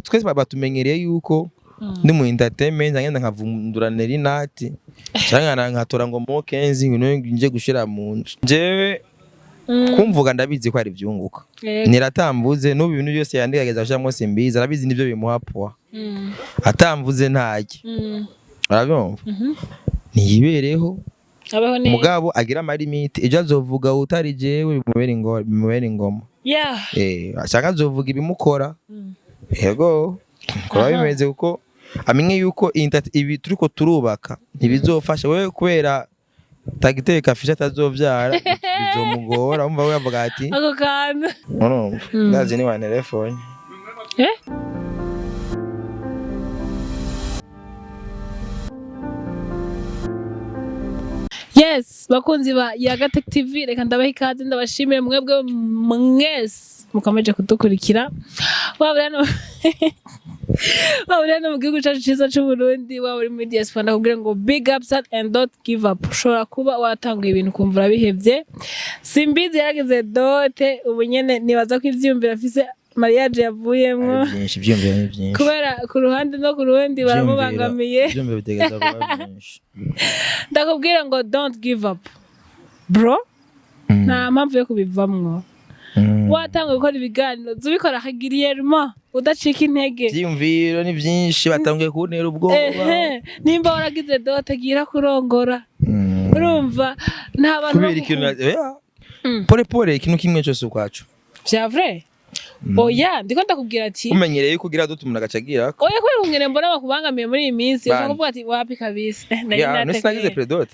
Twese batumenyereye yuko ndi mu entertainment, ngenda nkavundura Nerinati canke nkatora ngo Mo Kenzi ngo nje gushira mu nzu. Jewe kumvuga ndabizi ko ari ivyunguka. Niratambuze n'ubu ibintu byose yandigageza gushiramwo simbizi, arabizi nivyo bimuha poa. Atamvuze ntarye. Urabyumva? Ntiyibereho. Abeho neza. Mugabo agira amalimite, ejo azovuga utari jewe bimubera ingoma, bimubera ingoma. Ashaka azovuga ibimukora. Yego, kuba bimeze kuko amenye yuko ibi turiko turubaka ntibizofasha wewe kubera tagiteka afisha atazovyara bizomugora. Umva we avuga ati ako kantu. Urumva ndazi ni wa telefone. Eh? Yes, bakunzi ba Yaga Tech TV, reka ndabaha ikaze, ndabashimire mwebwe mwese mukomeje kudukurikira. Waba uri hano mu gihugu cyacu cyiza cy'u Burundi, waba uri muri diaspora, ndakubwira ngo big up and don't give up. Ushobora kuba watanguye ibintu ukumva urabihevye. Simbizi yaragize dot, ubu nyene nibaza ko ivyiyumviro afise mariage yavuyemwo. Ari byinshi, ivyiyumviro ni byinshi. Kubera ku ruhande no ku rundi baramubangamiye. Ivyiyumviro bitegereza kuba byinshi. Ndakubwira ngo don't give up bro, nta mpamvu yo kubivamwo. Watanga gukora ibiganiro, zubikora régulièrement udacika intege. Ivyiyumviro ni byinshi, batanguye kuntera ubwoba. Ehe, nimba waragize dot, gira kurongora. Urumva nta bantu Kubera ikintu oya. Pole pole, ikintu kimwe cyose ukwaco. Vya vrai, oya, ndiko ndakubwira ati Umenyereye yuko ugira dot, umuntu agaca agira ko oya, kubera ukungene mbona bakubangamiye muri iyi minsi, Bande. ushobora kuvuga ati wapi kabisa. Nari Ya, none sinagize nateguye. pré-dot.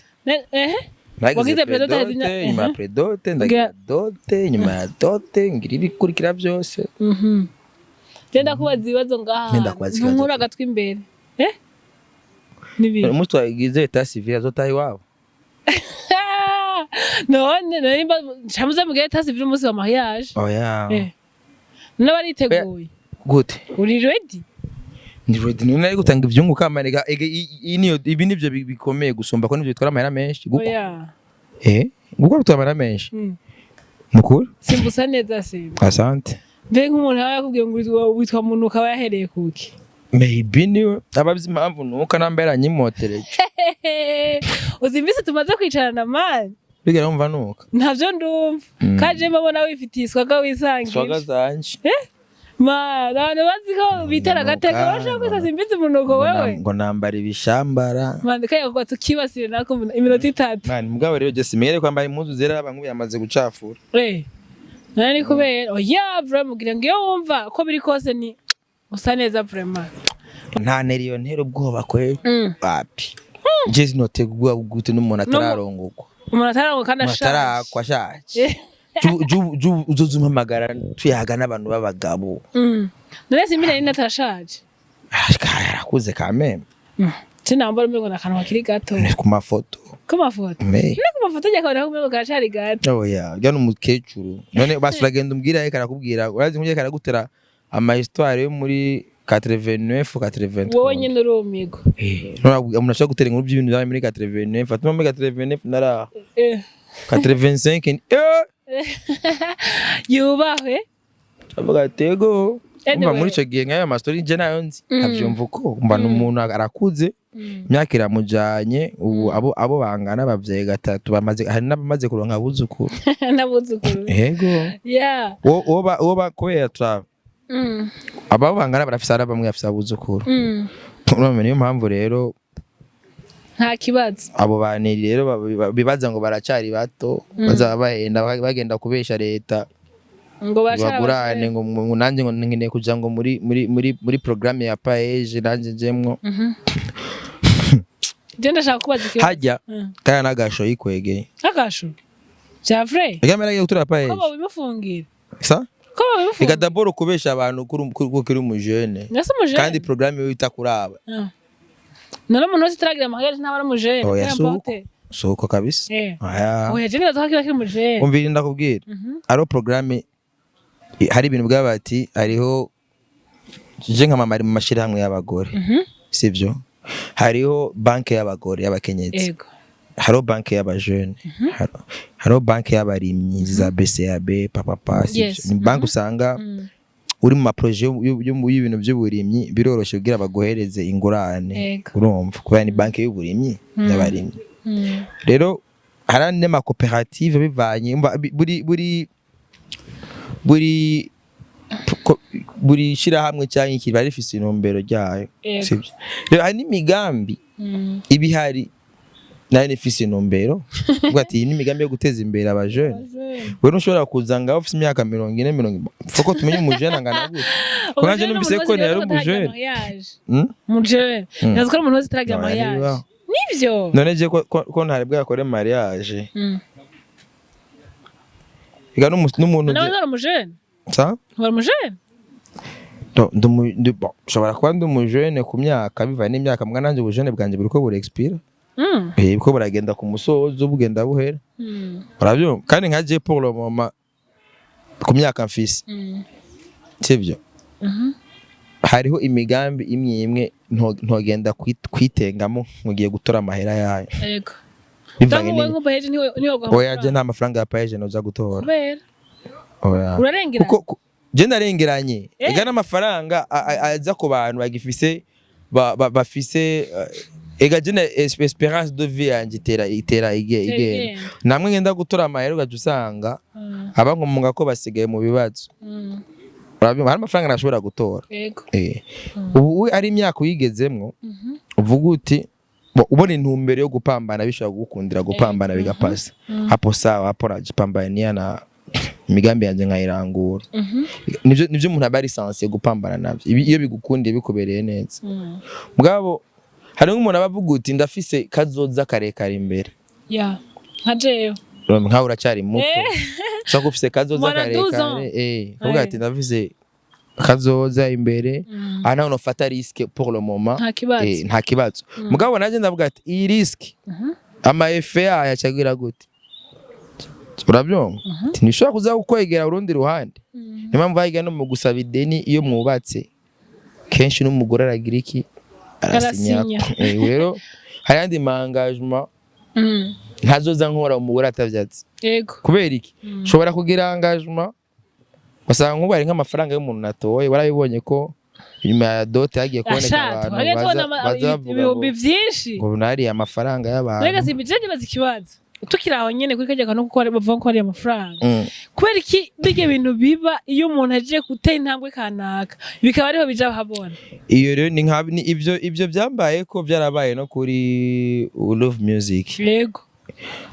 Ehe. Nagize Wagize pré-dot, pré-dot, nyuma ya pré-dot ndagira dot, nyuma ya dot ngira ibikurikira byose. Je ndakubaza ibibazo ngaha. Nge ndakubaza ikibazo. Ntunkura agatwi imbere. Eh? Nibi. Umunsi twagize état civil azotaha iwabo. None nimba shamuze mugere état civil umunsi wa mariage. Oya. Eh. None bariteguye. Gute? Uri ready? Ndi ready. None ari gutanga ivyunguka amarega niyo ibi nivyo bikomeye gusumba ko nivyo bitwara amahera menshi gukwa. Oya. Eh, gukwa bitwara amahera menshi. Mukuru. Simbusa neza simba. Asante. Mbe nk'umuntu aba yakubwiye ngo witwa muntu ukaba yahereye kuki? Maybe niwe abazi impamvu nuko namba yaranyimotereje. Uzi iminsi tumaze kwicarana man? Bigera wumva nuka. Ntavyo ndumva. Kaje mbabona wifitiye iswaga wisangira. Swaga zanje. Man, abantu bazi ko bitera agateka bashaka kwita simbizi umunuko wewe. Ngo nambara ibishambara. Man, kaya kuba tukibasire nako iminota 3. Man, mugabo rero je simenyere kwambara impuzu zera, abantu yamaze gucafura. Eh. Nani ni kubera oya vraiment mugira ngo iyo wumva ko biri kose ni usa neza vraiment. Nta nteriyo ntera ubwoba kwe. Wapi. Je sinotegwa gute n'umuntu atararongorwa. Umuntu atarango kandi Umuntu ashaje. atarakwa ashaje. Eh. Uzoza umpamagara tuyaga n'abantu b'abagabo. None simbi nari natashaje. Ah, yarakuze kameme. Sinambara umengo nakantu kakiri gato. Ni ku mafoto. Ku mafoto. Me. No ku mafoto njya kabona ko umengo karacari gato. Oya, ujya n'umukecuru. None basi uragenda umbwira ariko arakubwira, urazi nk'ugiye karagutera ama histoire yo muri 89 83. Wowe nyine urumirwa. Eh, none umuntu ashobora gutera inkuru by'ibintu byabaye muri 89, atuma muri 89 nara 85 eh. Yubahwe. Avuga ati ego. Anyway. Umva muri ico gihe nk'ayo ma story je nayo nzi. Nkavyumva uko, umva n'umuntu arakuze. Imyaka iramujanye ubu, abo bangana bavyaye gatatu bamaze, hari n'abamaze kuronka abuzukuru. N'abuzukuru. Yego. Wo ba kubera tura abo bangana barafise, ari bamwe bafise abuzukuru. Urumva niyo mpamvu rero Nta kibazo. Abo bantu rero bibaza ngo baracari bato, bazaba bahenda bagenda kubesha leta ngo bagurane ngo nanjye ngo nkeneye kuja ngo muri programme ya PAEEJ nanjye njemwo. Je ndashaka kubaza ikibazo. Hajya kaya n'agasho yikwegeye. Agasho vya vrai? Ega mera gutura Ko PAEEJ. babimufungira? Sa Ko Ega babimufungira? d'abord kubesha abantu kuri umujene Nase umujene. kandi programme yo itakuraba. None umuntu wese utaragira mariage ntaba ari umujene? Oya, Peu si uko. importe. Suko kabisa. Aya. Oya, je nibaza ko kiba kiri umujene. Umvira ndakubwira. Aro programme hari ibintu bw'abati hariho je nka mama ari mu mashirahamwe y'abagore. Sivyo? Hariho banke y'abagore y'abakenyezi. Hariho banke y'abajene. Hariho banke y'abarimyi za BCAB papapa, sivyo? Yes. Ni banke usanga Uri mu ma projets y'ibintu by'uburimyi, biroroshye kugira baguhereze ingurane. Urumva, kubera ni banki y'uburimyi y'abarimyi. Rero hari andi makoperative bivanye, umva, buri shirahamwe cyangwa iki riba rifise intumbero ryayo. Sibyo? Rero hari n'imigambi iba ihari nayo nifise intumbero, uvuga ati iyi ni imigambi yo guteza imbere abajene. Wewe ntushobora kuza ngaho ufise imyaka 40, mirongo, foko tumenye umujene angana gute, ko nanje numvise ko yari umujene. Umujene ntazi ko ari umuntu wese utaragira No, mariage. ntibibaho. Nivyo. None je ko ntari bwakore mariage? Ega n'umuntu Nawe ntari umujene? Sa? Ntari umujene? Bon, nshobora kuba ndi umujene ku myaka, bivanye n'imyaka, mbwa nanjye ubujene bwanjye buriko burexpira. Buriko buragenda ku musozo, bugenda buhera. Urabyumva? Kandi nka je, pour le moment, ku myaka mfise, sivyo, hariho imigambi imwe imwe ntogenda kwitengamo mugiye gutora amahera yayo. Bivanye Cyangwa wowe nko PAEEJ niwe guha? Oya, je nta mafaranga ya PAEEJ noza gutora. Kubera? Oya. Urarengera. Kuko je ndarengeranye. Ega n'amafaranga aza ku bantu bagifise bafise ega je na espérance de vie yanje itera igenda. Igenda. Namwe ngenda gutora amahera, ugaca usanga abankomoka ko basigaye mu bibazo. Urabyumva? Hari amafaranga ntashobora gutora. Ubu we ari imyaka uyigezemwo, uvuga uti bo, ubona intumbero yo gupambana, bishobora kugukundira gupambana, bigapasa hapo, sawa, hapo najipambania na imigambi yanjye nkayirangura. Nivyo umuntu aba ari censé gupambana navyo. Iyo bigukundiye, bikubereye neza. Mugabo hari nk'umuntu aba avuga uti ndafise kazoza karekare imbere. Ya, nka jewe. Urumva, nkawe uracyari muto, ushobora kuba ufise kazoza Mwana 12 ans. karekare, uvuga ati ndafise kazoza imbere, aha naho nofata risque pour le moment. Nta kibazo. Nta kibazo. Mugabo nanjye ndavuga ati iyi risque, ama effets yayo acagira gute? Urabyumva? Ati ntishobora kuza kukwegera urundi ruhande. Niyo mpamvu bahiga no mu gusaba ideni, iyo mwubatse, kenshi n'umugore aragira iki? Arasinya. Arasinya. Rero hari andi ma engagements ntazoza nkora umugore atavyatsi. Kubera iki? Nshobora kugira engagement, basanga nk'ubu hari nk'amafaranga y'umuntu natoye, warabibonye ko inyuma ya dot hagiye kuboneka Asha, abantu twagiye tubona baza bavuga ibihumbi ngo vyinshi. ngo nariye amafaranga Mbega y'abantu. simbi, je nibaza ikibazo tukiri aho nyene kuri kajya kantu, kuko bavuga ko ari amafaranga. Kubera iki bijya bintu biba iyo umuntu agiye gutera intambwe kanaka, bikaba ariho bija habona? Iyo rero ni nka ni ibyo byambaye ko byarabaye no kuri Love Music,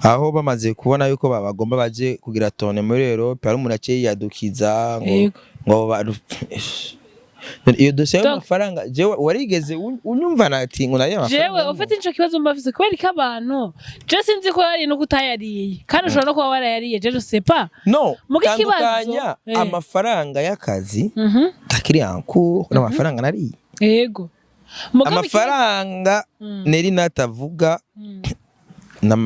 aho bamaze kubona yuko bagomba baje kugira tournée muri Europe, hari umuntu aciye yiyadukiza ngo ngo abo bantu, iyo dosiye y'amafaranga, jewe warigeze unyumva ati ngo nariye amafaranga Jewe y'umuntu? Ufite ico kibazo mba mfise, kubera ko abantu, je sinzi ko yariye no kutayariye, kandi ushobora no kuba warayariye, je je sais pas. No. Muga ikibazo- Tandukanya amafaranga y'akazi kakiri en cours n'amafaranga nariye. Yego. Mugabo ikibazo- Amafaranga Neri natavuga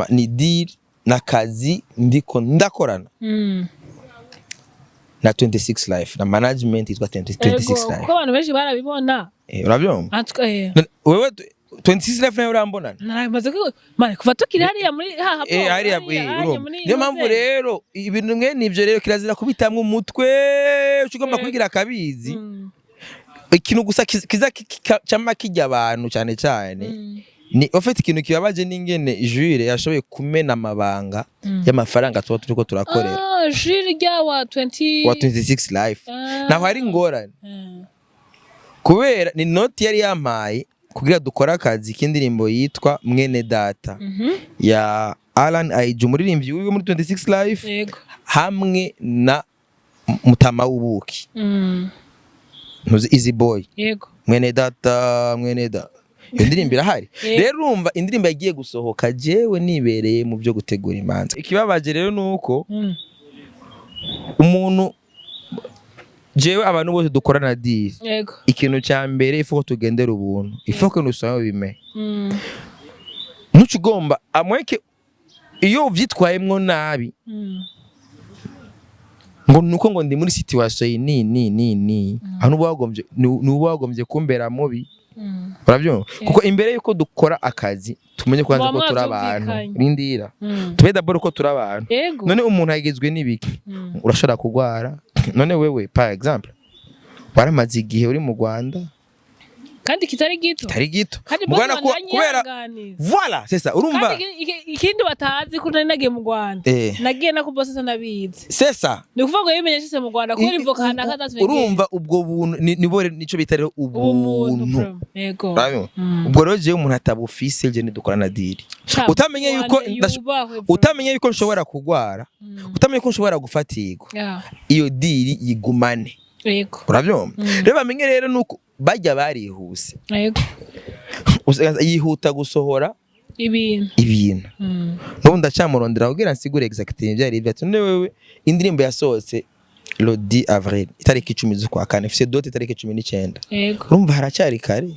ni deal n'akazi ndiko ndakorana na 26 Life, na management yitwa 26 Yego, Life. kuko abantu benshi barabibona. Urabyumva? En tout cas, Wewe 26 Life nayo urambonana. Naramaze ko mane kuva tukiri hariya muri haha. Hariya, hariya urumva. muri Niyo mpamvu Noze. rero ibintu mwe nivyo rero kirazira kubitamwo umutwe, uca ugomba kubigira akabizi. Ikintu gusa kiza cama kijya abantu cyane cyane ni ufite ikintu kibabaje, n'ingene Jules yashoboye kumena amabanga y'amafaranga tuba turiko turakorera. Ah, Jules rya wa 20 Wa 26 Life. Naho hari ingorane, kubera ni noti yari yampaye kugira dukore akazi k'indirimbo yitwa Mwene Data ya Alan Aiji, umuririmbyi wiwe muri 26 Life, hamwe na Mutama w'ubuki, ntuzi Easy Boy. Mwene Data, mwene data, iyo ndirimbo irahari. Rero urumva, indirimbo yagiye gusohoka jewe nibereye mu byo gutegura imanza. Ikibabaje rero ni uko umuntu, jewe abantu bose dukorana deal, ikintu cya mbere ifu ko tugendera ubuntu, ifu ko nusaba bime ntuce ugomba amweke iyo uvyitwayemwo nabi, ngo nuko ngo ndi muri situation iyi ni ni ni ni aho nuba wagombye kumbera mubi. Urabyumva? Kuko imbere yuko dukora akazi, tumenye kwanza Muba ko turi abantu. mwavyumvikanye. Rindira, tube d'abord ko turi abantu. None umuntu agizwe n'ibiki? Urashobora kugwara. None wewe, par exemple, Waramaze igihe uri mu Rwanda. Kandi kitari gito. Kitari gito. Kandi Mugana bose kubera bandanyihanganiza. Voilà, c'est ça, urumva. Kandi ikindi batazi ko nari nagiye mu Rwanda, nagiye no ku boss atanabizi. C'est ça. Ni ukuvuga ngo yabimenye ashitse mu Rwanda kubera imvoka hanaka atazi. Urumva ubwo buntu nibo nico bita rero ubumuntu. Ubuntu. Bro. Yego. Urabibona? Mm. Ubwo rero jewe umuntu atabufise, je ntidukorana deal. Ca, Utamenye yuko Rwanda yubahwe, bro. Utamenye yuko nshobora kugwara, utamenye ko nshobora gufatirwa, iyo deal yigumane. Urabyumva? Rero bamenye rero nuko bajya barihuse. Yihuta gusohora ibintu. Ibintu. N'ubu ndacamurondera kugira nsigure exactement ibyo ari byo. Ati none wewe indirimbo yasohotse le 10 avril, itariki 10 z'ukwa kane, ifise dot itariki 19. Urumva haracyari kare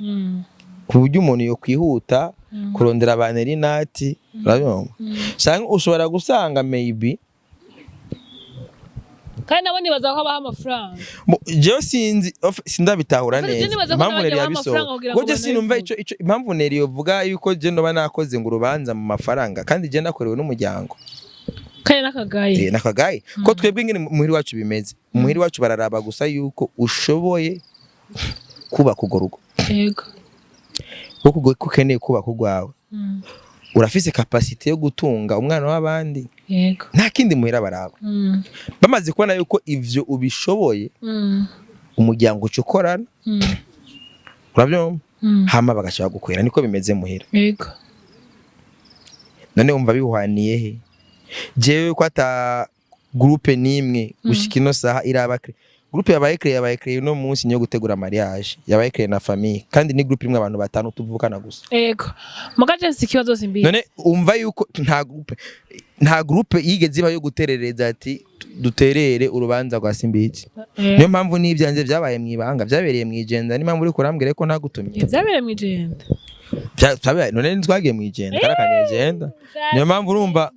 ku buryo umuntu yo kwihuta kurondera abantu rinati, urabyumva? Canke ushobora gusanga maybe Kandi nabo nibaza ko abaha amafaranga. Jewe sinzi sindabitahura Ufite neza nibaza ko impamvu n'abajya Neri baha yabisohoye. amafaranga kugira Ngo ngo je sinumva banabivuge. ico impamvu Neri yovuga yuko je noba nakoze ngo urubanza mu mafaranga, kandi je nakorewe n'umuryango. Kandi n'akagaye. Eh, nakagaye ko twebwe ingene muhiri wacu bimeze, muhiri wacu bararaba gusa yuko ushoboye kubaka urwo rugo, kuko ko ukeneye kubaka urwawe, urafise capacité yo gutunga umwana w'abandi. Nta kindi muhira baraba. Bamaze kubona yuko ivyo ubishoboye, umuryango uca ukorana, urabyumva? Hama bagaca bagukwera. Niko bimeze muhira. None wumva bihwaniye he jewe ko ata groupe nimwe gushika ino saha iraba créée? Groupe yabaye créée uno munsi niyo gutegura mariage, yabaye créée na famille, kandi ni groupe imwe abantu batanu tuvukana gusa. Yego, muga je si ikibazo, simbizi. None umva yuko nta groupe yigeze iba yo guterereza ati duterere urubanza rwa Simbizi. Niyo mpamvu n'ibyanjye byabaye mu ibanga, byabereye mu Ijenda. Niyo mpamvu uri kurambwira ko ntagutumye. Vyabereye mw'Ijenda? None ntitwagiye mu Ijenda karakanye Ijenda? Niyo mpamvu urumva.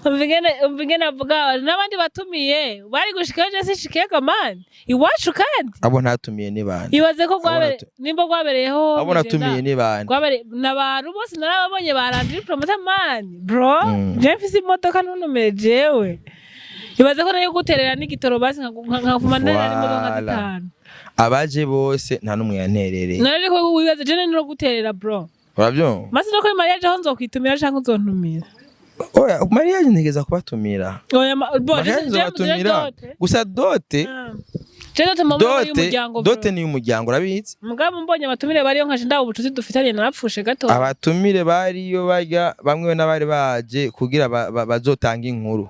Umva ingene avuga n'abandi batumiye bari gushikayo, je sinshikego man, iwacu kandi. Abo ntatumiye ni bande? Ibaze ko rwabere Abo nimba rwabereyeho Abo natumiye ni bande? Rwabere n'abantu bose narababonye barandira promoter man, bro. Je mfise imodoka, ntuntumire jewe. Ibaze ko nayo guterera n'igitoro basi nkavuma nterera n'imodoka nka Voilà. zitanu. Abaje bose nta n'umwe yanterereye. Naraje ko wibaze je no guterera, bro. Urabyumva? Masi no kuri mariage aho nzokwitumira canke uzontumira? Oya, mariage ntegeza kubatumira. Oya bo je Mariage nzobatumira gusa dote. Je dote mu maboko Dote y'umuryango, bro. Dote ni y'umuryango, urabizi. Mugabo mbonye abatumire bariyo nkaje ndaba ubucuti dufitanye, narapfushe gato. Abatumire bariyo barya bamwe n'abari baje kugira bazotanga inkuru.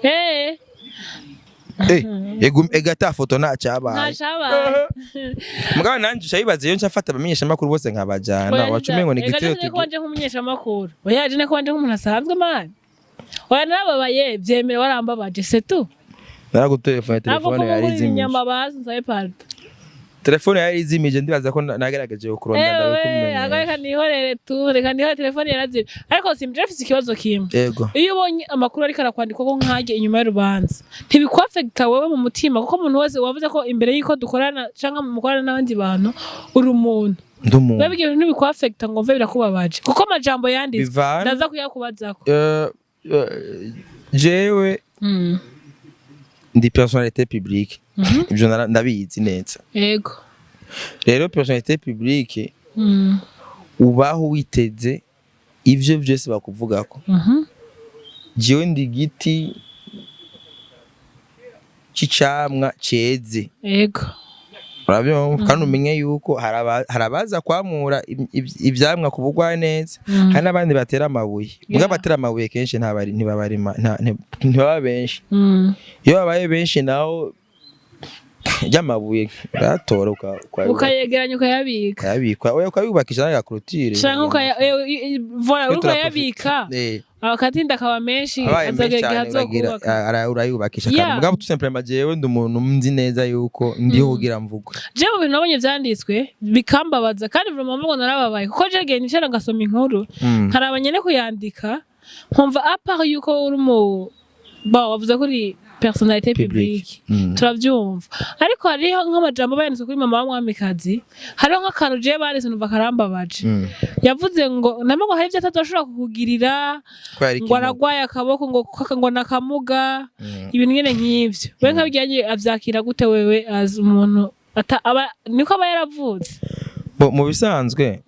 Eh, ega ata foto ntacyabaye. Ntacabaye. Mugabo nanje ucayibaza iyo nca abamenyesha makuru bose nkabajana, waca umengo ni igitero. Tugi ko wanje nk'umunyeshamakuru, oya, je ko wanje nk'umuntu asanzwe man, oya, narababaye, vyemere, warambabaje, c'est tout. Naragutelefone, Ntabwo telefone ko yari mugurira izimije. inyama bazi nsabe pardon. Telefone yari izimije, ndibaza ko nagerageje kukurondera Ewe, ndabikumenyesha. aga reka nihorere tu, reka nihorere, telefone yarazimye. Ariko simje mfise ikibazo kimwe. Yego. Iyo ubonye amakuru ariko arakwandikwa ko nkajye inyuma y'urubanza, ntibikwaffecta wewe mu mutima? Kuko umuntu wese wavuze ko imbere y'uko dukorana canke mukorana n'abandi bantu, uri umuntu. Ndi umuntu. Wewe ibyo bintu ntibikwaffecta ngo mve birakubabaje kuko amajambo yanditswe? Bivana. Ndaza kuyakubazako. Jewe ndi personnalité publique, ibyo ndabizi neza. Rero personnalité publique, ubaho witeze ivyo vyose bakuvugako. Jewe ndi igiti c'icamwa ceze. Urabyumva? Kandi umenye yuko hari abaza kwamura ivyamwa ku bugwaneza, hari n'abandi batera amabuye. Mbwa abatera amabuye kenshi ntabari ntibabarima ntibaba benshi. Iyo babaye benshi naho ry'amabuye urayatora Ukayegeranya, ukayabika. Ukayabika, oya, ukayubakisha n'aga clôture. Canke ukaya voilà, uriko urayabika, akatinda akaba menshi. Abaye menshi azogera igihe cyane uragira azokubaka. Urayubakisha. Kandi mugabo tout simplement jewe ndi umuntu nzi neza yuko ndiho kugira mvuga. Je mu bintu nabonye vyanditswe bikambabaza, kandi vraiment mvugo narababaye, kuko je gihe nicara ngasoma inkuru, nkaraba nyene kuyandika, nkumva à part yuko uri mu ba wavuze ko uri personnalité Public. publique. Turavyumva, ariko hariho nk'amajambo aba yanditswe kuri mama wa mwamikazi. Hariho nk'akantu jewe banditse numva karambabaje. Yavuze ngo namwe ngo hari ivyo atazoshobora kukugirira, Ko yari ngo ikimuga. aragwaye akaboko, ngo nakamuga, ibintu nyene nk'ivyo. We nkabijyanye avyakira gute wewe as umuntu aba niko aba yaravutse? Bo, mu bisanzwe,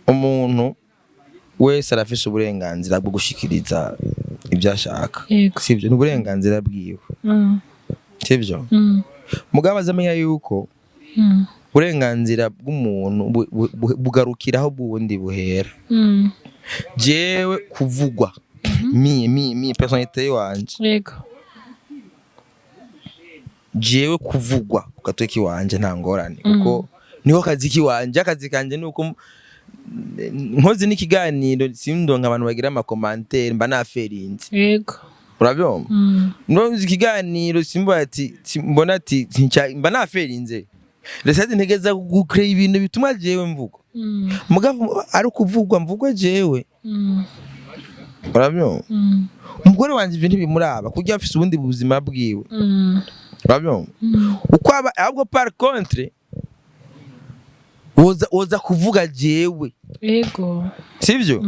umuntu wese arafise uburenganzira bwo gushikiriza ibyo ashaka. Sibyo? Ni uburenganzira bwiwe. Sibyo? Mugabo azamenya yuko uburenganzira bw'umuntu bugarukiraho bw'ubundi buhera. Jewe kuvugwa mi personnalité wanje, jewe kuvugwa ku gatwe kiwanje nta ngorane, kuko niho kazi kiwanje. Akazi kanje nuko nkoze n'ikiganiro sindonka abantu bagira ama commentaires, mba naferinze. Urabyumva? Nkoze ikiganiro simba ati mbona ati mba naferinze. Rese ntegeza gukora ibintu bituma jewe mvugwa. Mugabo ari ukuvugwa mvugwa jewe. Urabyumva? Umugore wanje ibyo ntibimuraba kurya, afise ubundi buzima bwiwe. Urabyumva? Uko aba ahubwo, par contre, woza kuvuga jewe, sivyo?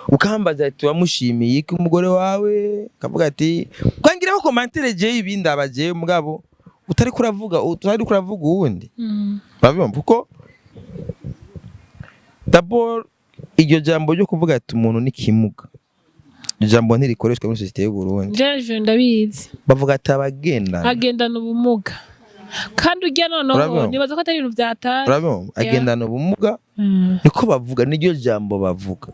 Ukambaza ati wamushimiye iki umugore wawe, kavuga ati kwangiraho commentaire jewe ibindi aba jewe, mugabo utari kuravuga uwundi. Urabyumva? Kuko d'abord iryo jambo ryo kuvuga ati umuntu ni kimuga, iryo jambo ntirikoreshwa muri société y'u Burundi. Jeje ndabizi. Bavuga ati abagendana Agendana ubumuga, kandi urya noneho Urabyumva? nibaza ko atari ibintu byatari. Urabyumva? Agendana ubumuga, niko bavuga, niryo jambo bavuga.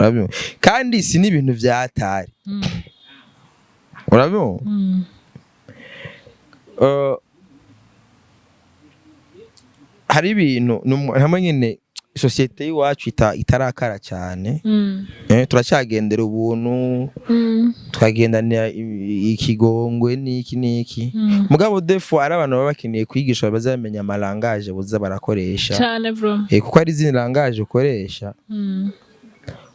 Urabyumva? Kandi si n'ibintu vyatari. Urabyumva? Hari ibintu hamwe nyine société y'iwacu itarakara cyane. Turacyagendera ubuntu, tukagendanira ikigongwe n'iki n'iki. Mugabo des fois ari abantu baba bakeneye kwigisha, bazamenya ama langage boza barakoresha. Cyane bro. Kuko hari izindi langage ukoresha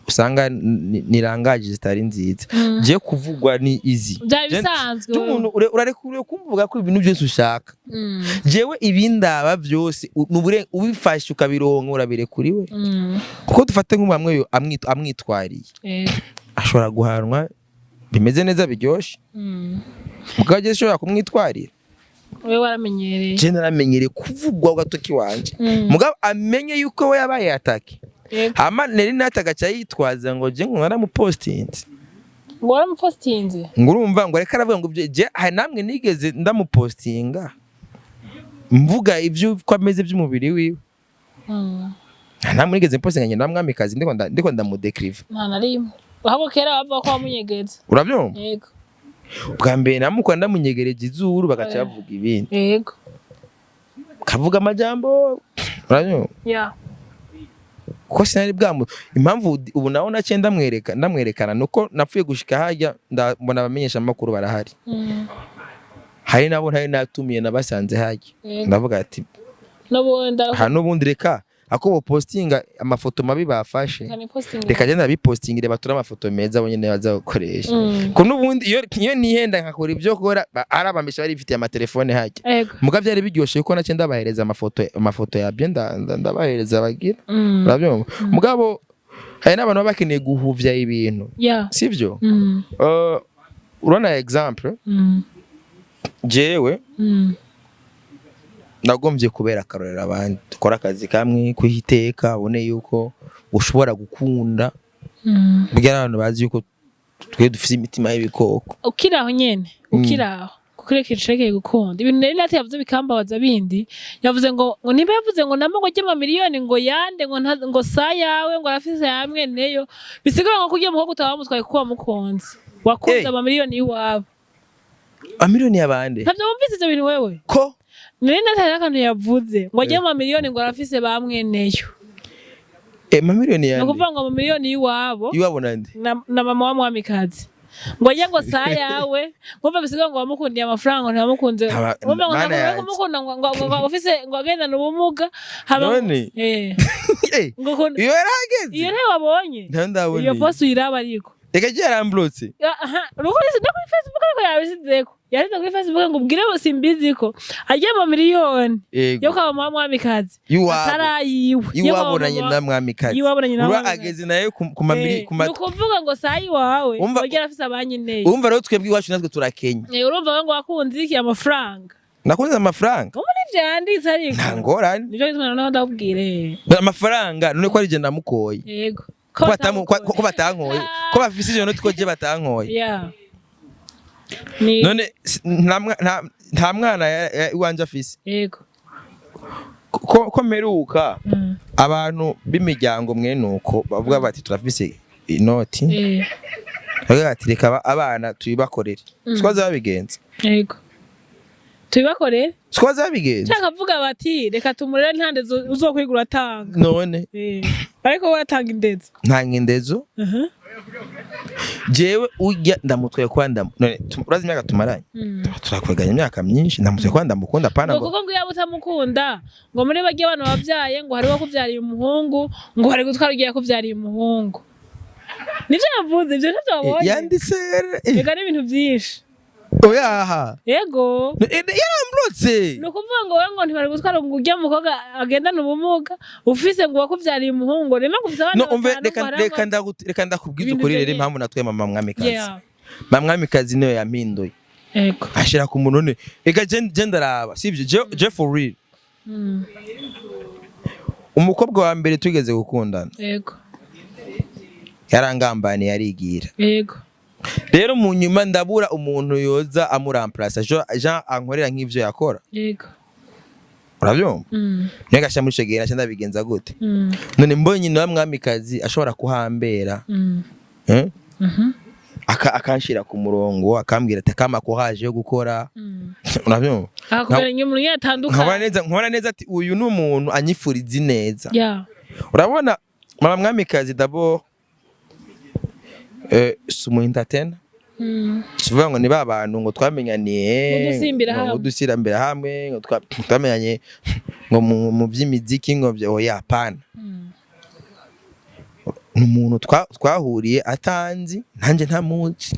usanga ni langage zitari nziza. Je kuvugwa ni easy. Byari bisanzwe. Umuntu urarekuriwe kumvuga ko ibintu byose ushaka. Jewe ibindaba byose ubifashe ukabironka, urabirekuriwe. Kuko dufate nk'umwe amwitwariye, ashobora guhanwa bimeze neza biryoshe. Mugabo jewe ushobora kumwitwarira. Wewe waramenyereye. Je naramenyereye kuvugwa gatoki wanje. Mugabo amenye yuko we yabaye attaqué. Hama Neri Nati agaca yitwaza ngo je ngo naramupostinze. Ngo waramupostinze? Ngo urumva ngo reka aravuga ngo je hari namwe nigeze ndamupostinga mvuga ibyo uko ameze by'umubiri wiwe. Nta namwe nigeze mpostinga ngenda mwamikazi ndiko ndamudekriva. Nta na rimwe, ahubwo kera bavuga ko wamunyegeza. Urabyumva? Yego. Bwa mbere namukora ndamunyegereje izuru, bagaca bavuga ibindi, kavuga amajambo, urabyumva? Kuko sinari bwamu impamvu ubu nawe naciye ndamwereka ndamwerekana nuko napfuye gushika harya mbona abamenyesha amakuru barahari. Hari nabo ntari natumiye nabasanze harya. Ndavuga ati n'ubundi aha n'ubundi reka ako bopostinga amafoto mabi bafashe, postinga. Reka genda bipostingire bature amafoto meza bo nyene baza gukoresha. Ko n'ubundi iyo nihenda nkakora ibyo kora arabambesha bari bifitiye amatelefone harya. Muga byari biryoshe kuko naciye ndabahereza amafoto yabyo, ndabahereza bagira. Urabyumva? Mugabo hari n'abantu baba bakeneye guhuvya ibintu, sivyo? Urabona exemple, jewe nagombye kubera akarorero abandi dukora akazi kamwe kuhiteka, abone yuko ushobora gukunda. Burya abantu bazi yuko twe dufite imitima y'ibikoko. Ukiri aho nyene, ukiri aho kuko reka icerekeye gukunda ibintu nari nati yavuze bikambabaza bindi. Yavuze ngo nimba yavuze ngo namba ngo jye miliyoni ngo yande ngo ngo sa yawe ngo arafise yamwe neyo, bisigura ngo kugiye mukobwa utaba wamutwaye kuko wamukunze, wakunze amamiliyoni y'iwabo. Amiliyoni y'abandi? Ntabyo wumvise ivyo bintu wewe? Ko Nari nati hariho akantu yavuze ngo ajye mu miliyoni ngo arafise bamwe neyo. Mamiliyoni Ni yande? ukuvuga ngo amamiliyoni y'iwabo. Iwabo nande? Na mama wa mwamikazi. Ngo ajye ngo saa yawe, ngo bisigaye ngo wamukundiye amafaranga, ngo ntiwamukunze. Wumva ngo Mana ntabwo yanje. kumukunda ngo ufise ngo agendana ubumuga haba. None? Eh. Eh, Ngo iyo yarahageze. Iyo ntayo wabonye? Ntayo ndabona. Iyo post uyiraba ariko. Reka je yaramblotse. Aha, no kuri Facebook, ariko yabisizeko, yashyize kuri Facebook ngo ubwire Simbizi ko ajya mu miliyoni yo kwa mama Mwamikazi Iwabo. atarayiwe. Iwabo na nyina Mwamikazi. Iwabo na nyina Ura Mwamikazi. ageze nayo ku mamiri ku Ni ukuvuga ngo sayi wawe wagera afise abanyeneye. Urumva rero, twebwe iwacu natwe turakenya. Urumva ngo wakunze iki? Amafaranga? Nakunze amafaranga. Ubu ntivyanditse ariko. Nta ngorane. Nivyo bituma noneho ndakubwire. Amafaranga none ko ari je namukoye? Yego. Ko batankoye, ko bafise ivyo noti, ko je batankoye? Yeah. Ni None nta mwana iwanje afise? Yego. Ko mperuka abantu b'imiryango mwene uko bavuga bati turafise inoti, bavuga bati reka abana tubibakorere, siko babigenza? Yego, tubibakorere. Siko babigenza? Canke avuga bati reka tumurere, nta ndezo uzokwigura atanga. None? Ariko we atanga indezo. Ntanga indezo. Jewe urya ndamutwaye kwa ndamu none urazi imyaka tumaranye? Turakweganya imyaka myinshi, ndamutwaye kwa ndamukunda, pana ngo ngo kuko ngo iyo utamukunda, ngo muri barya abana wabyaye, ngo hari kubyariye umuhungu, ngo hari gutwara ugiye kubyariye umuhungu. Nivyo yavuze, ivyo ntavyo wabonye? Yanditse. Reka, n'ibintu byinshi. Oyaha. Yego. Yaramburotse. Ni ukuvuga ngo wowe ngo ntibari gutwara ngo ujya mukobwa agendana ubumuga, ufise ngo wakubyariye umuhungu, rero ngo ufise abana No umve, batanu, reka ngo hari reka reka ndakubwiza Ibintu ukuri rero, vyo impamvu natwaye mama Mwamikazi. Mama Mwamikazi niyo yampinduye. Ashira ku muntu none reka je ndaraba sivyo, je for real, umukobwa wa mbere tugeze gukundana yarangambaniye, arigira. Rero mu nyuma ndabura umuntu yoza amuramplasa, Jean ankorera nk'ivyo yakora. Urabyumva? Niyo gasha muri ico gihe naca ndabigenza gute? None mbonye nyina wa Mwamikazi ashobora kuhambera, eh? Akanshira ku murongo, akambwira ati akama courage yo gukora. Urabyumva? Akakubera inyuma umuntu Nkabona yatandukanye. neza, nkabona neza ati uyu ni umuntu anyifuriza ineza. Urabona mama Mwamikazi d'abord, si umu entertainer. Tuvuga ngo ni ba bantu ngo twamenyaniye Ngo dusimbira ngo hamwe. Dusimbira hamwe, ngo twamenyanye ngo mu by'imiziki, ngo oya, hapana. Ni umuntu twahuriye atanzi, nanjye ntamuzi.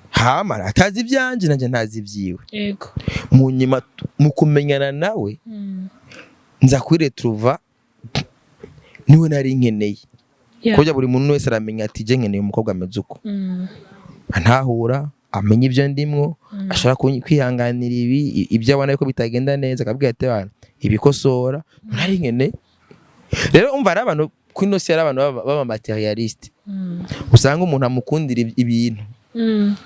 Hama atazi ibyanje, nanjye ntazi ibyiwe. Mu nyuma mu kumenyana nawe, nza kwiretruva niwe nari nkeneye. Kurya buri muntu wese aramenya ati je nkeneye umukobwa ameze uko, antahura, amenya ibyo ndimwo, ashobora kwihanganira ibi, ibyo abona ko bitagenda neza akabwira ati bana ibikosora, nari nkeneye. Rero umva, hari abantu kuri ino si, hari abantu baba matérialiste, usanga umuntu amukundira ibintu.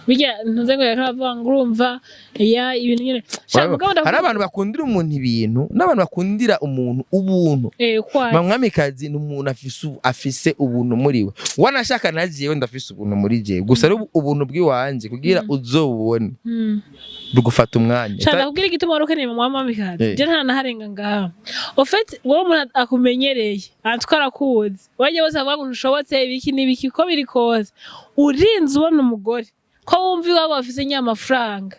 Bijya ntuze ngo yakavuga ngo urumva ya ibintu nyine. Sha, mugabo Hari abantu bakundira umuntu ibintu n'abantu bakundira umuntu ubuntu. Kwa Mama Mwamikazi ni umuntu afise ubuntu muri we. Wanashaka na jewe ndafise ubuntu muri jewe, gusa ari ubuntu bw'iwanje kugira uzobubone bugufata umwanya. Sha, ndakubwira igituma wari ukeneye mama Mwamikazi. Je nta naharenga ngaha. Au fait, wowe umuntu akumenyereye, atwara akuzi. Wajya bose bavuga ngo ntushobotse ibiki n'ibiki, ko biri kose. Urinze ubona umugore ko wumva iwabo bafise nyamafaranga.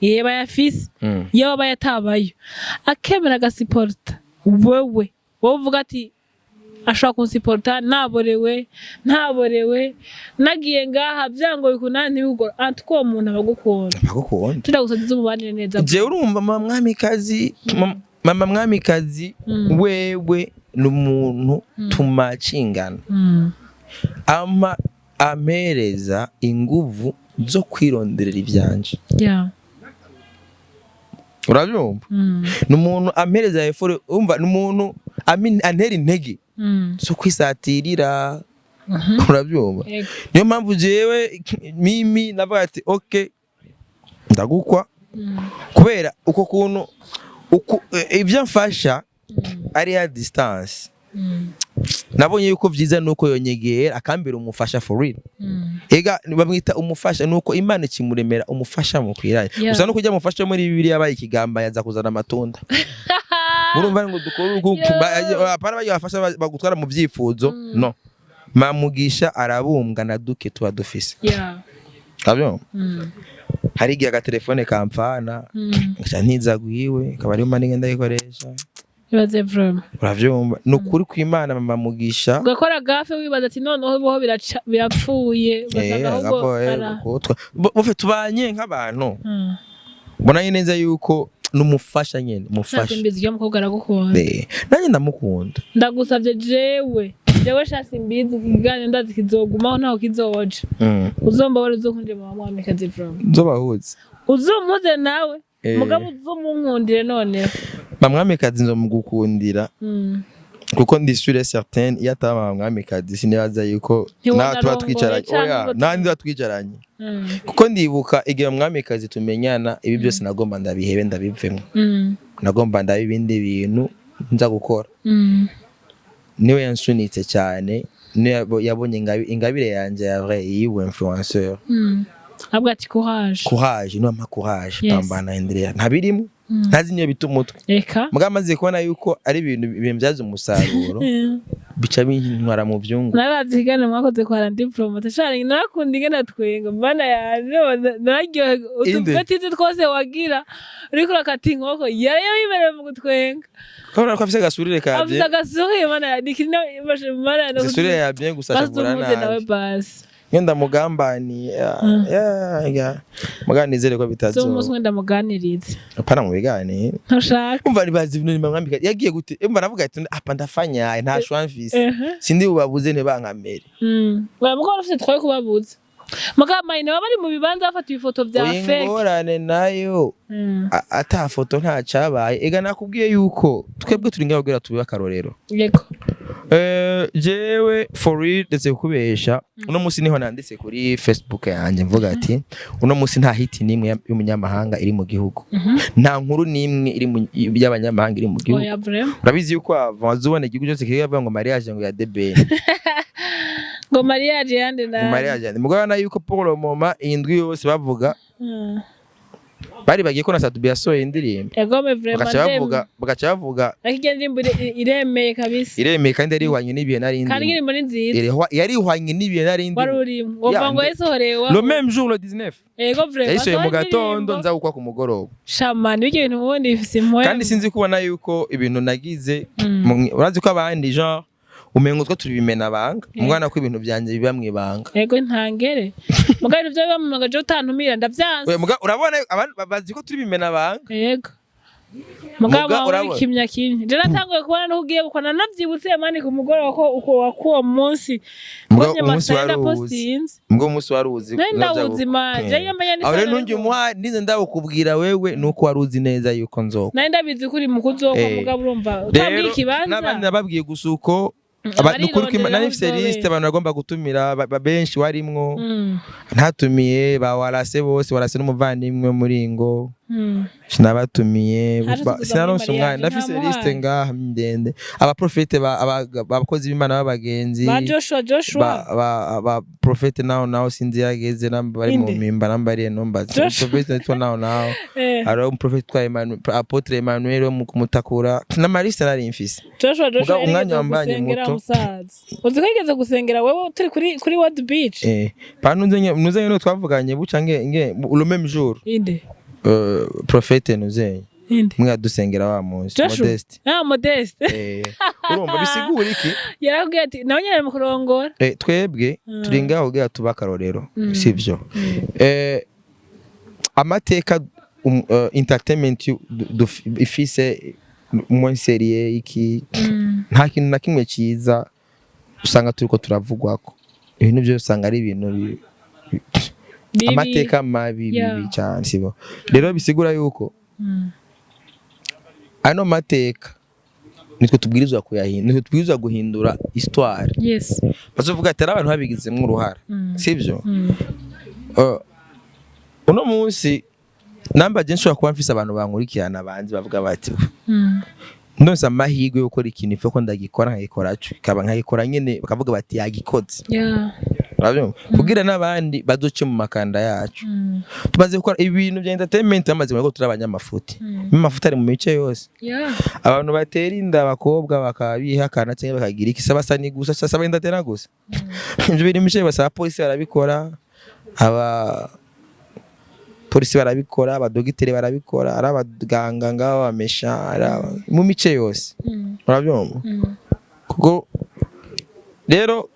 Ye bayafise. Iyo baba yatabayo akemera agasiporta, wewe wowe uvuga ati ashobora kunsiporta naborewe, ntaborewe, nagiye ngaha byango bikunani ntibigora, ati ko uwo muntu aba agukunda. Bagukunda. Turagusagiza umubanire neza. Jewe urumva mama Mwamikazi, mama Mwamikazi wewe ni umuntu tumacingana, ama ampereza inguvu zo kwironderera ivyanje. Urabyumva? Ni umuntu ampereza effort, umva, ni umuntu antera intege zo kwisatirira. Urabyumva? Yego. Niyo mpamvu jewe mimi navuga ati okay, ndagukwa, kubera uko kuntu ibyo mfasha ari ya distance. Nabonye yuko vyiza nuko yonyegera akambera umufasha for real. Ega bamwita umufasha nuko Imana ikimuremera umufasha mukwiranye. Gusa no kujya mufasha muri Bibiliya yabaye ikigamba, yaza kuzana amatunda. Murumva ngo dukore uku, apana bagiye bafasha bagutwara mu byifuzo, no Mamugisha arabumbwa na duke tuba dufise. Urabyumva? Hari igihe agatelefone kampfana, ngaca ntiza gwiwe, akaba ariyo mpande ngenda ndayikoresha. Ibaze vraiment. Uravyumva? Ni ukuri kw'Imana, mama Mugisha. Ugakora gafe wibaza ati noneho boho biraca birapfuye, ugasanga ahubwo ara bufe tubanye nk'abantu mbona neza yuko n'umufasha nyene mufasha. Mbizi iyo mukobwa aragukunda. Nanjye ndamukunda. Ndagusavye jewe sha Simbizi, ikiganiro ndazi kizogumaho, ntaho kizoja. Uzombabare, uzokunde mama Mwamikazi vraiment. Nzobahuze. Uzumuze nawe. Mugabo uzumunkundire noneho. Mamwamikazi nzomugukundira, kuko ndi sûr et certain, iyo ataba mama Mwamikazi sinibaza yuko Ntiwona na tuba arongoye twicaranye. canke Oya, nandi tuba twicaranye, kuko ndibuka igihe Mwamikazi tumenyana, ibi byose nagomba ndabihebe, ndabivemwo. Nagomba ndabe ibindi bintu nza gukora. Niwe yansunitse cyane, niwe yabonye ingabire yanje ya vrai yiwe influenceur. Avuga ati courage. Courage, niwe ampa courage. Pambana, endelea, ntabirimo. Ntazi niyo bita umutwe. Reka. Mugabo amaze kubona yuko ari ibintu bibyaza umusaruro, bica bintwara mu byungu. Naravye ikiganiro mwakoze kwa Randi Promoter shari, narakunda ingene twenga, mana yanje, nararyoherwa. Inde? Utupetite twose wagira uriko urakata inkoko, yari yimerewe mu gutwenga. Kabona ko afise agasurire ka Afise bien. agasuhe, mana yanje, nikina mana yanje. Agasurire ya bien gusa ashavura Basi umuze nawe. nabi. Basi. Ngenda mugambaniye ya ya mugabo nizere ko zo bitazoba. Umunsi umwe ndamuganirize. Apana mu biganiro. Ntushaka? Umva, nibaza ibintu nimamwambika yagiye gute. Umva, navuga ati apa ndafanyaye, nta choix mfise. Sindi bubabuze ntibankamere. Mugabo ufite twaye kubabuza, mugabo mayine baba bari mu bibanza bafata ibifoto vya Oya, fake. Ingorane nayo ata foto nta cabaye. Ega nakubwiye yuko twebwe turi ngaho kugira tube akarorero. Jewe for real, ndetse kukubesha, uno munsi niho nanditse kuri Facebook yanjye mvuga ati uno munsi nta hit n'imwe y'umunyamahanga iri mu gihugu, nta nkuru n'imwe iri y'abanyamahanga iri mu gihugu. Oya, vraiment. Urabizi yuko wazubona igihugu cyose kivuga ngo mariage ngo ya debe. Ngo mariage yande na Mariage yande. Mugabo na yuko pour le moment indwi yose bavuga bari bagiye ko na Satubi yasohoye indirimbo. Egome vraiment. Bagaca bavuga. Ariko iyo ndirimbo iremeye kabisa. Iremeye kandi yarihwanye n'ibihe nari Kandi ndimo. indirimbo ni nziza. Yarihwanye n'ibihe nari Wari ndimo. urimo wumva ngo yasohorewe. Le même jour, le 19. Ego vraiment. Yayisohoye mu Wasohoye gatondo, indirimbo. nza gukwa ku mugoroba. Shamani, ibyo bintu ubundi bifise impwemu. Kandi sinzi kubona yuko ibintu nagize urazi ko abandi genre umengo two turi bimena banga umwana, ko ibintu byanjye biba mu ibanga. Ego, ntangere mugabo ibintu byo biba mu magaje utantumira ndavyanse. We, muga urabona abantu bazi ko turi bimena banga. Yego, mugabo Muga wawe urabona. Kimya kimya je natanguye kubona nuko ugiye gukora, nanavyibutse mani ku mugoroba ko uko wakuwo munsi. Muga Mbonye umunsi amasaha wari uwuzi. ndapostinze. Muga umunsi wari uzi. Nari ndawuzi man, je iyo menya ni Aho rero sana. ntunge umuha nize ndawukubwira wewe nuko wari uzi neza yuko nzokwa. Nari ndabizi ko uri mu kuzokwa. Mugabo urumva utabwiye Rero ikibanza. n'abandi nababwiye gusa uko nukuri ko nari mfise Abarirondera. liste abantu bagomba gutumira benshi warimwo ntatumiye ba warase bose, warase n'umuvandimwe muri ngo sinabatumiye. Haje tuza muri Sinaronse umwanya. mariage, Ndafise nta liste muhari. ngaha ndende, abaprofete abakozi b'Imana b'abagenzi. Ba Joshua, Joshua. Ba prophète naho naho sinzi yageze namba bari mu Inde? mpimba namba ari nomba. Joshua. Prophète yitwa naho naho. Hari umuprofete witwa Emmanuel, apôtre Emmanuel wo mu Kumutakura n'amaliste nari mfise. Joshua, Joshua. Muga umwanya Yarigeze wambanye gusengera muto. musaza, uzi ko yigeze gusengera wewe turi kuri World Beach? Pa ntuzenye ntuzenye no twavuganye buca nge le même jour. Inde? Prophète ntuzenye. Inde? Mwe yadusengera wa munsi. Joshua? Modeste. Ah, Modeste. Urumva bisigura iki? Yarakubwiye ati nawe nyine ari mu kurongora. Twebwe turi ngaho kugira tube akarorero, sivyo? Amateka entertainment ifise moins sérieux iki, nta kintu na kimwe cyiza usanga turiko turavugwako. Ibintu byose usanga ari ibintu Bibi. amateka mabi, bibi cyane, sibyo? Rero bisigura yuko ano mateka nitwe tubwirizwa kuyahindura, nitwe tubwirizwa guhindura histoire. Bazovuga ati ari abantu babigizemo uruhara, sibyo? Uno munsi namba je nshobora kuba mfise abantu bankurikirana banzi bavuga bati ndonse amahirwe yo gukora ikintu ife ko ndagikora nkagikora co, ikaba nkagikora nyene bakavuga bati yagikoze. Urabyumva, kugira n'abandi bazoce mu makanda yacu. Tumaze gukora ibintu bya entertainment, bamaze kubona ko turi abanyamafuti. Amafuti ari mu mice yose. Abantu batera inda abakobwa bakaba bihakana cyangwa bakagira iki, saba ni gusa, saba entertainer gusa. Ibyo biri mu mice yose. Abapolisi barabikora, aba polisi barabikora, abadogiteri barabikora, ari abaganga ngaba bamesha, ari mu mice yose. Urabyumva? Kuko rero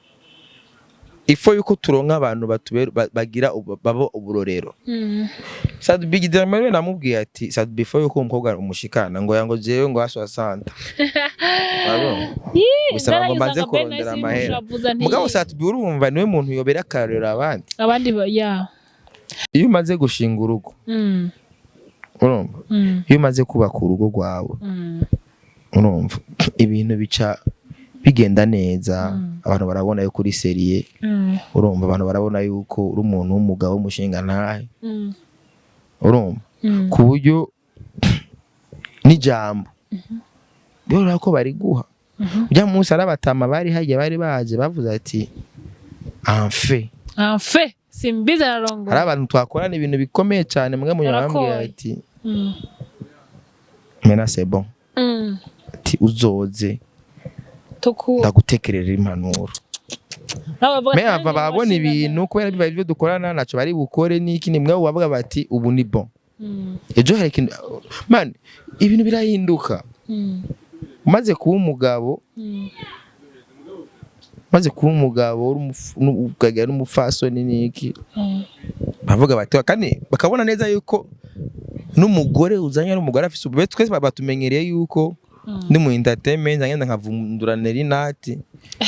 ifo yuko turonka abantu batubera bagira baba uburorero. Sat-B Giderama namubwiye ati: "Sat-B, ifo yuko umukobwa umushikana ngo yango jewe ngo aswa santa." Urabona? Bisaba ngo mbanze kurondera amahera. Mugabo Sat-B, urumva, niwe muntu yobera akarorero abandi. Abandi ya. Iyo umaze gushinga urugo, urumva, iyo umaze kubaka urugo rwawe, urumva, ibintu bica bigenda neza. Abantu barabona yuko uri sérieux. Urumva, abantu barabona yuko uri umuntu w'umugabo w'umushinga ntahe. Urumva, ku buryo n'ijambo byorora ko bariguha. Ujya munsi ari abatama bari hajya, bari baje bavuze ati: "Enfin." Enfin Simbizi ararongoye. Hari abantu twakorana ibintu bikomeye cyane, mwe munyabambwiye Yarakoye. ati: "Mena, c'est bon." Ati: "Uzoze Tuku ndagutekerera impanuro." Nawe bavuga Me ati, ava babona "Nanjye ibintu kubera biba ibyo dukorana ntacyo bari bukore n'iki, ni mwe bavuga bati: "Ubu ni bon." Ejo hari ikintu, man, ibintu birahinduka. Umaze kuba umugabo, umaze kuba umugabo uri ukagira n'umupfasoni n'iki, bavuga bati, kandi bakabona neza yuko n'umugore uzanye n'umugore afise ubu. Twese batumenyereye yuko ndi mu entertainment ngenda nkavundura Nelly Nat,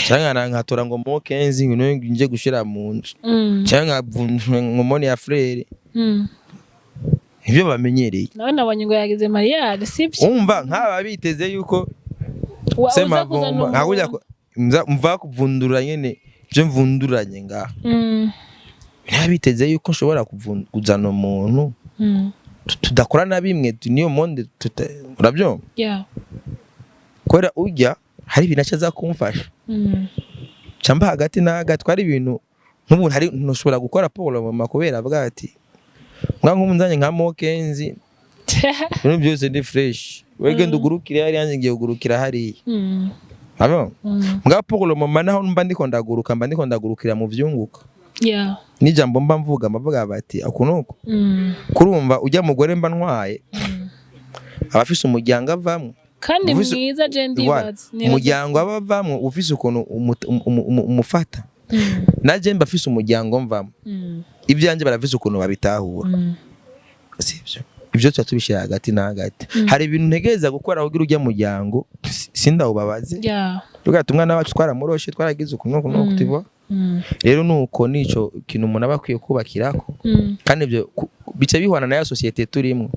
cyangwa nkatora ngo Mo Kenzi ngo nje gushira mu nzu, cyangwa nkavundura ngo Moni ya Frere. Ibyo bamenyereye. Nawe nabonye ngo yagize mariage, sibyo? Umva, nk'aba biteze yuko Uza kuzana Semavumba nkakujya umuntu. Mva kuvundura nyene byo mvunduranye ngaha, biteze yuko nshobora kuzana umuntu tudakorana bimwe, niyo monde urabyumva? Yeah. Kubera urya hari ibintu aca aza kumfasha, camba hagati na hagati twari ibintu nk'ubu hari ntushobora gukora Paul mama, kubera avuga ati mwa nk'ubu nzanye nka Mokenzi, ibintu byose ni fresh, wewe genda ugurukire hariya, nanjye ngiye kugurukira hariya. Abo mbwa Paul mama, naho mba ndiko ndaguruka, mba ndiko ndagurukira mu vyunguka. N'ijambo mba mvuga, mbavuga bati aku nuko kurumva ujya mugore mba ntwaye aba afise umuryango avamwo. Kandi mwiza, je Voilà. ndibaza. Umuryango aba avamwo ufise ukuntu umufata. Naje mba afise umuryango mvamo. Ibyanjye barafise ukuntu babitahura. Sibyo, ibyo tuba tubishyira hagati na hagati. Hari ibintu ntegereza gukora kugira ujya muryango sindawubabaze. Tuvuga ati umwana wacu twaramuroshe, twaragize uku n'uku n'uku, tuva. Rero nuko nico kintu umuntu aba akwiye kubakirako. Kandi ibyo bica bihwana na ya société turimo.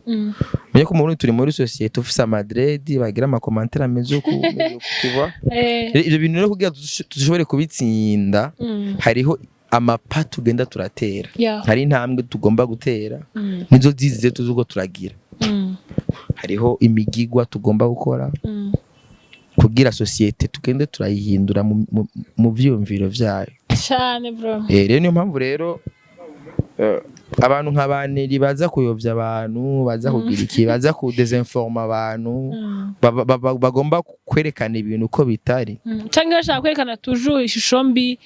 Menye ko mu Burundi turi muri société ufise ama dreads bagira ama commentaires ameze uku, ameze uku, tuva. Rero ibyo bintu rero kugira dushobore kubitsinda, hariho amapa tugenda turatera. Hari intambwe tugomba gutera. Nizo zize tuzuko turagira. Hariho imigigwa tugomba gukora kugira société tugende turayihindura mu vyiyumviro vyayo. Cyane bro. Rero niyo mpamvu rero abantu nka baneri baza kuyovya abantu, baza kugira iki, baza kudesinforma abantu, bagomba kwerekana ibintu uko bitari. Canke bashaka kwerekana toujours ishusho mbi.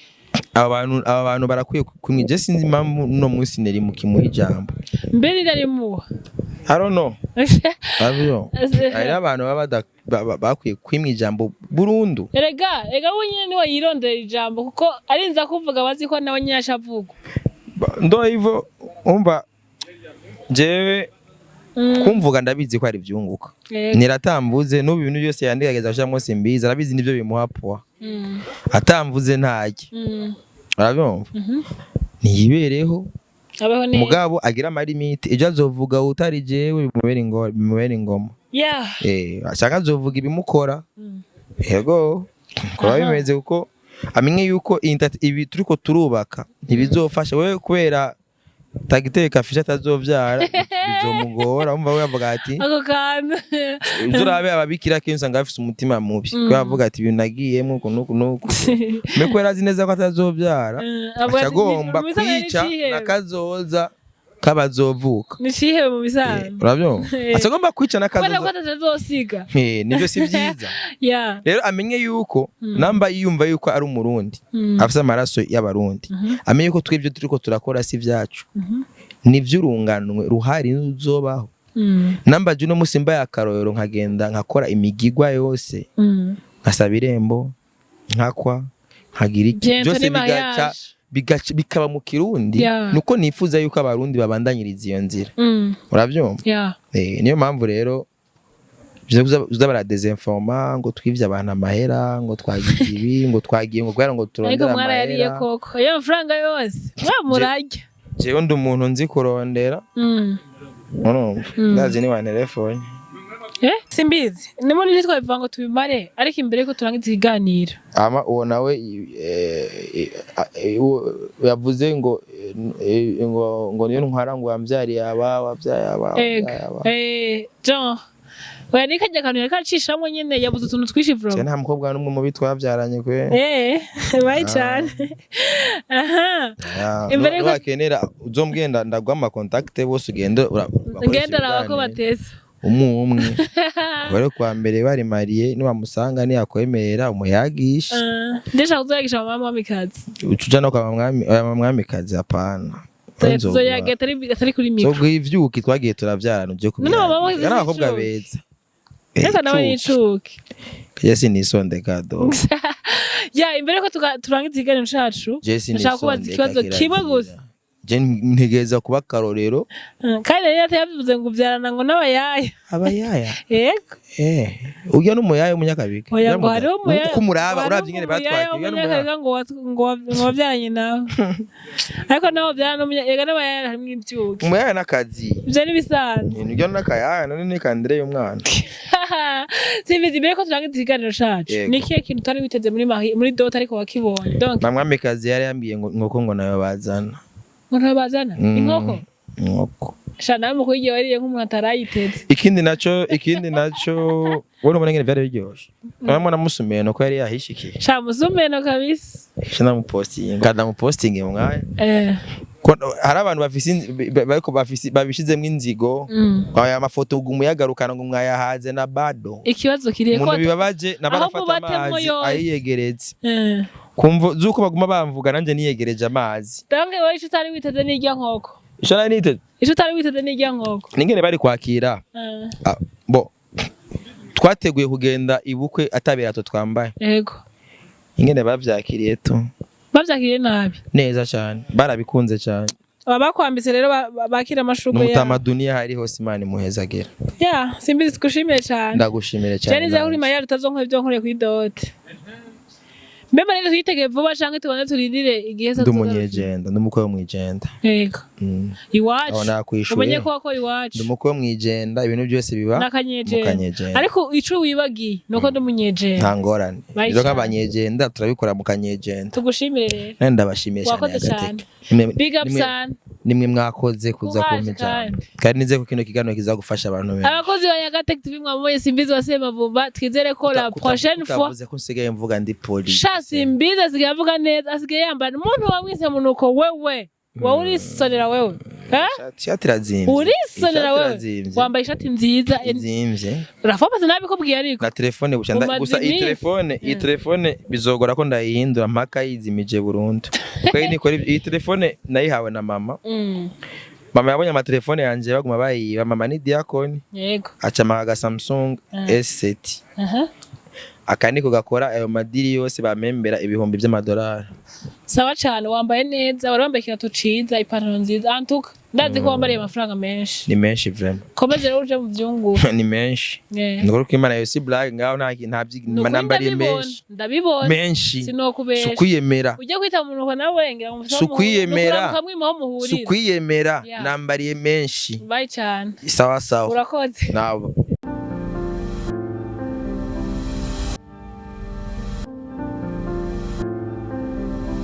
Aba bantu barakwiye kumwe. Je sinzi impamvu no munsi neri mukimuha ijambo. Mbere irarimuha. I don't know. Abyo hari abantu baba bakwiye kwimwa ijambo burundu. Erega we nyene niwe yirondera ijambo, kuko arinza kuvuga bazi ko nawe nyene acavuga. Ndo hivyo, umva, jewe kumvuga ndabizi ko ari ivyunguka. Niratambuze n'ubu ibintu byose yandikageza gushiramwo Simbizi, arabizi nivyo bimuha poa. Atamvuze ntajye. Urabyumva? Mhm. Ntiyibereho. Abeho neza. Mugabo agira ama limites, ibyo azovuga utari jewe bimubera ingoma, bimubera ingoma. Ashaka azovuga ibimukora. Yego, kuba bimeze kuko amenye yuko ibi turiko turubaka ntibizofasha wewe kubera Tagiteka afishe atazovyara bizomugora. Umva, we avuga ati Ako kantu. Uzi, urabe ababikira kenshi usanga bafise umutima mubi, kubera avuga ati ibintu nagiyemwo uku nuku nuku, meko yari azi neza ko atazovyara, Avuga aca ati, agomba mu bisanzwe kwica ni n'akazoza k'abazovuka. Ni cihebe mu bisanzwe. Urabyumva, aca agomba kwica Kubera ko n'akazoza. atazosiga. Nibyo, si vyiza. Rero amenye yuko namba yiyumva yuko ari Umurundi, afise amaraso y'Abarundi, amenye yuko twebwe turiko turakora si vyacu, ni vy'urunganwe ruhari ruzobaho. Namba je uno musi mbaye akarorero, nkagenda nkakora imigigwa yose, nkasaba irembo, nkakwa, nkagira iki, Bientôt byose ni mariage. bigaca bikaba mu Kirundi, nuko nifuza yuko Abarundi babandanyiriza iyo nzira. Urabyumva? Yeah. Niyo mpamvu rero uza baradezinforma ngo twivye abantu amahera, ngo twagize ibi, ngo twagiye, ngo kubera ngo Ariko turondera mwarayariye amahera. koko ayo mafaranga yose mwa murarya? Jewe ndi umuntu nzi kurondera. Urumva, ndazi ni wa telefone. Simbizi nimo ntitwabivuga ngo tubimare, ariko imbere yuko turangiza ikiganiro, Ama uwo nawe uwo yavuze ngo ngo niyo ntwara, ngo wambyariye aba, wabyaye aba, wabyaye aba. Jean oya, ni kajya kantu yariko aracishamo nyene, yabuze utuntu twinshi. Je Vraiment. nta mukobwa n'umwe mubi twabyaranye kwe. Bayi cane aha. Imbere yuko- Wakenera uzombwenda ndaguha ama contact bose, ugende bakoreshe Ngenda raba ko ibiganiro. bateze. Umwe umwe bari kwa mbere bari mariye, nibamusanga niyakwemerera umuyagisha. Ndashaka kuzoyagisha mama mwamikazi. Uca uja no kwa mwamikazi? Hapana. Tuzoyaga atari kuri micro. Zoguha ivyuki twagiye turavyarana, uje None mama mwamikazi kubiyagisha. Ari abakobwa si beza. Reka nawe Icuki. nicuke. Kajya sinisondeka do. Ya, imbere yuko turangiza ikiganiro cacu, Je ndashaka kubaza sinisondeka. ikibazo kimwe gusa. Je ntegereza kuba akarorero. Kandi rero yavuze ngo ubyarana ngo n'abayaya. Abayaya? Yego. Urya n'umuyaya w'umunyakabiga. Oya, ngo hariho umuyaya. Uko umuraba, Ngo hariho uravye ingene umuyaya batwakiye, urya n'umuyaya. w'umunyakabiga ngo wabyaranye nawe, ariko nawe ubyarana n'umunya, ega n'abayaya harimo ivyuki. Umuyaya n'akazi. Ivyo n'ibisanzwe. Urya n'akayaya none ni kandire y'umwana. Simbizi, imbere ko turangiza ikiganiro cacu, Yego. ni ikihe kintu utari witeze muri dot ariko wakibonye, donc? Na mwamikazi yari yambwiye ngo inkoko ngo nayo bazana. Ngo ntibazana inkoko? Inkoko. Sha, nawe mu kuyigiye wariye nk'umuntu atarayiteze. Ikindi naco wowe ubona ngene vyari biryoshe, urabona namusumiye nuko yari yahishikiye. Sha, musumeno kabisa. Sha, ndamupostinga kandi ndamupostinge mu mwanya. Ko hari abantu bafise bariko bafise babishizemwo inzigo, aya mafoto ngo umuyagarukana ngo mwayahaze na bado. Ikibazo kiriye ko Umuntu bibabaje aho nabarafata mubatemwo amazi yose. ayiyegeretse kumvo zuko baguma bamvuga, nanje niyegereje amazi. Donc wowe ico utari witeze n'irya nkoko? Ico nari niteze Ico utari witeze n'irya nkoko? Ningene bari kwakira. Ah, bo twateguye kugenda ibukwe atabirato twambaye. Ingene bavyakiriye tu. Bavyakiriye nabi? Neza cyane, barabikunze cyane. Aba bakwambitse rero bakira amashurwe ya N'umutamaduni hari hose, Imana imuhezagera. Ya, Simbizi, tugushimiye cyane. Ndagushimire cyane. Cyane nizeye kuri nanjye. Mariya rutazonkora ibyo nkoreye kuri dot. Mbe rero twitegeye vuba canke tubone turindire igihe Ndi umunyegenda, ndi umukwe wo mwijenda. Yego. Iwacu. Aho nakwishuye. Umenye ko wakora iwacu. Ndi umukwe wo mwijenda, ibintu byose biba mu N'akanyegenda. kanyegenda. Ariko ico wibagiye nuko ndi umunyegenda. Nta ngorane. Bye Rero cyane. nk'abanyegenda turabikora mu kanyegenda. Tugushimire rero. Nandi ndabashimiye cyane. Wakoze Agateka. cyane. Big up sana. Nimwe mwakoze kuza Courage kumpa ijambo. kandi. Kandi nizeye ko kino kiganiro kizagufasha abantu benshi. Abakozi ba Yagatech TV, mwabonye Simbizi wa Semavumba, twizere ko la prochaine fois Utavuze ko nsigaye mvuga ndi poli. Sha, Simbizi asigaye avuga neza, asigaye yambara umuntu wamwise munuko. Wewe wowe urisonera wewe, eh? Ishati irazimvye. Urisonera Ishati wewe. irazimvye. Wambaye ishati nziza. Izimvye. Urafomase nabikubwiye ariko. Na telefone gusa Umaze gusa iyi iminsi. telefone, iyi telefone bizogora ko ndayihindura mpaka yizimije burundu, kuko iyi nikora iyi telefone nayihawe na mama. Mama yabonye amatelefone yanje baguma bayiba, mama ni diakoni. Aca amaha aga Samsung S7. Aka niko gakora ayo madiri yose bamembera ibihumbi by'amadolari. Sawa cyane, wambaye neza, wari wambaye ikirato ciza, ipantaro nziza, antuka ndazi ko wambariye amafaranga menshi. Ni menshi vraiment. Komeze rero uje mu vyungu. Ni menshi. Nukuri ko Imana yose blague ngaho nta Ni ukuri. nambariye Ndabibona, menshi. ndabibona. Menshi. Sinokubesha. Sukwiyemera. Ujye kwita mu nuko nawe ngira ngo Si ukwiyemera. mukamwima aho muhurira. Sukwiyemera. Yeah. Nambariye menshi. Bye cyane. Sawa sawa. Urakoze. Nabo.